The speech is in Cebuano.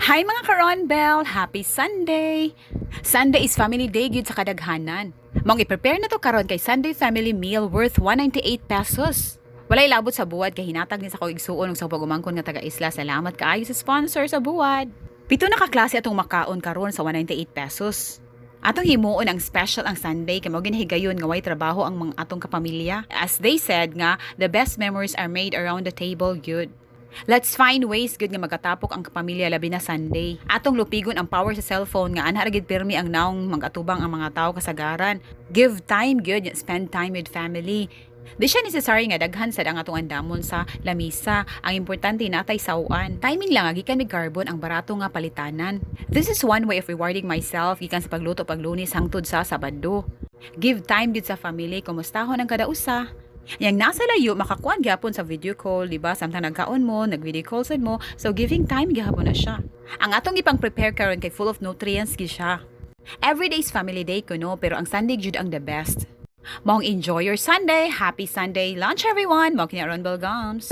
Hi, mga ka-Ronbel! Happy Sunday! Sunday is family day gyud sa kadaghanan. Maong i-prepare nato karon kay Sunday family meal worth ₱198. Walay labot sa buwad kay hinatag ni sa akong igsuon ug sa pag-umangkon nga taga-isla. Salamat kaayo sa sponsor sa buwad. Pito na ka klase atong makaon karon sa ₱198. Atong himuon ang special ang Sunday kay mao ginahigayon nga way trabaho ang mga atong kapamilya. As they said nga, the best memories are made around the table gyud. Let's find ways gud nga magatapok ang kapamilya, labi na Sunday. Atong lupigon ang power sa cellphone nga anha ra gid pirmi ang naong magatubang ang mga tawo kasagaran. Give time gyud, spend time with family. Di siya necessary nga daghan sad ang atong andamon sa lamisa. Ang importante, natay saw-an. Timing lang nga gikan mig Carbon, ang barato nga palitanan. This is one way of rewarding myself gikan sa pagluto paglunes hangtod sa Sabado. Give time gyud sa family, kumustahon ang kada usa. Yang nasa layo makakuan gyapon sa video call, di ba? Samtang nagkaon mo, nag-video call sad mo. So giving time gyapon na siya. Ang atong ipang prepare karon kay full of nutrients gyud siya. Every day is family day kuno, pero ang Sunday jud ang the best. Maong enjoy your Sunday. Happy Sunday lunch, everyone. Mao kini, Ron Gums.